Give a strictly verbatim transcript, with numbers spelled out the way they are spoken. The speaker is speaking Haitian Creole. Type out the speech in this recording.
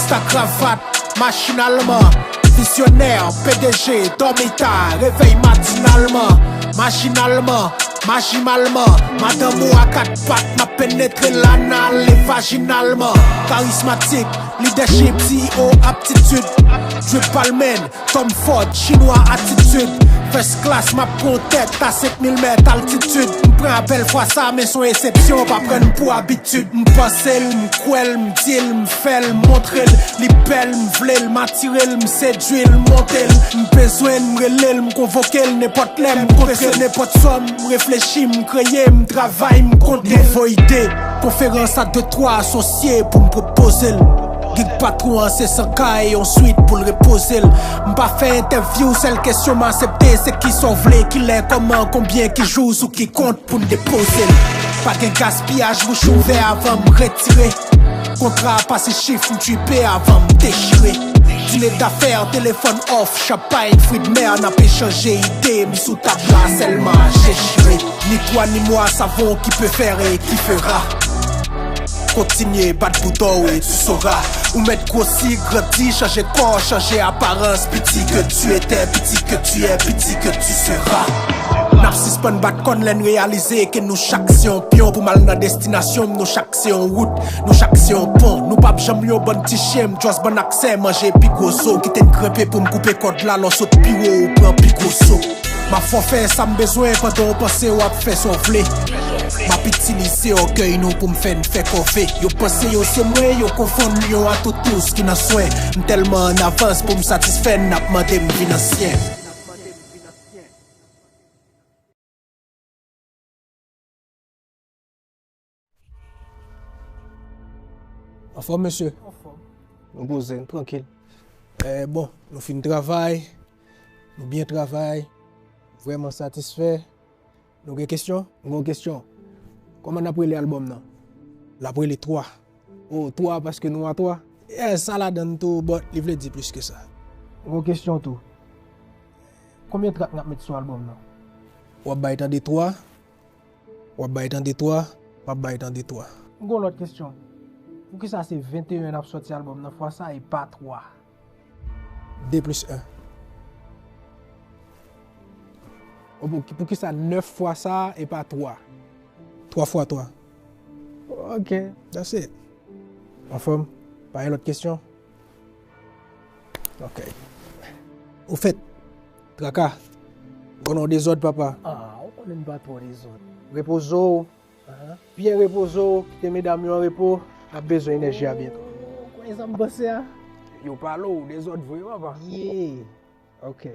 Sta kravat, machinalman, vizyonè, P D G, dòmi ta, revèy matinalman, majinalman, majimalman, madanm ou a kat pat, m ap penetre l anal e vajinalman, karizmatik, lidèchip, C E O, aptitid, drip Balmain, Tom Ford, chinwa, atitid, first class, m ap pran tèt a senk mil mèt altitid, m pran apèl fwa sa, men s on eksepsyon, pa pran m pou abitid, m panse l, m kwè l, m di l, m fè l, m montre l, li bèl, m vle l, m atire l, m sedwi l, m monte l, m bezwen l, m rele l, m konvoke l, nenpòt lè, m kontre l, nenpòt sòm, m reflechi, m kreye, m travay, m konte l. Nouvo ide, konferans a de twa asosye pou m pwopoze l. Gig patwon an se san kay, yon swit pou l repoze l. M pa fè entèvyou, sèl kesyon m aksepte, se kisa w vle, kilè, kòman, konbyen, ki jou, sou ki kont pou n depoze l. Pa gen gaspiyaj, bouch ouvè avan m retire. Kontra pase chif, m tripe avan m dechire. Dine dafè, telefòn off, champagne, fwi d mè, n ap echanje ide, m sou tab la sèlman je chire. Ni twa ni mwa, savon ki pe fè e ki fera. Kontinye bat pou w e tu sora. Ou mèt gwosi, grandi, chanje kò, chanje aparans. Piti ke tu etè, piti ke tu è, piti ke tu sera. N ap sispann bat kòn lè n reyalize ke nou chak se yon pyon pou m al nan destinasyon m. Nou chak se yon wout, nou chak se yon pon. Nou p ap janm yon bann ti chen, m just bann aksè manje pi gwo zo. Kite n grenpe pou m koupe kòd la, lè w sot pi wo, ou pran pi gwo so. M ap fè w fè sa m bezwen pandan w panse w ap fè sa w vle. M ap itilize ògèy nou pou m fè n fè kòve. Yo panse yo se mwen, yo konfonn lyon a toutous ki nan swen. M tèlman an avans pou m satisfè n, n ap mande m vin ansyen. Anfòm, mesye? Anfòm. Nou poze, nou trankil. Eh, bon, nou fin travay, nou byen travay, vrèman satisfè. Nou gen kesyon? M gen yon kesyon. Kòman n ap rele albòm nan? L ap rele twa. Oh, twa paske nou a twa? Yeah, sa ladan l tou, but li vle di plis ke sa. M gen yon kesyon tou. Konbyen trak n ap met sou albòm nan? W ap bay tande twa, w ap bay tande twa, m ap bay tande twa. M gen yon lòt kesyon. Poukisa se venteyen n ap sòti albòm nan fwa sa e pa twa? De plis en. Ou pou, poukisa nèf fwa sa a e pa twa? Twa fwa twa. Ok. That's it. Anfòm? Pa gen lòt kesyon? Ok. Ofèt, Traka, ou konnen w dezòd, papa. Ah, ou konnen m pa twò dezòd. Repoze w. Byen repoze w, kite medam yo an repo, n ap bezwen enèji a byento. Ou konnen sa m panse a? Yo pale w, dezòd vre, papa. Yeah. Ok.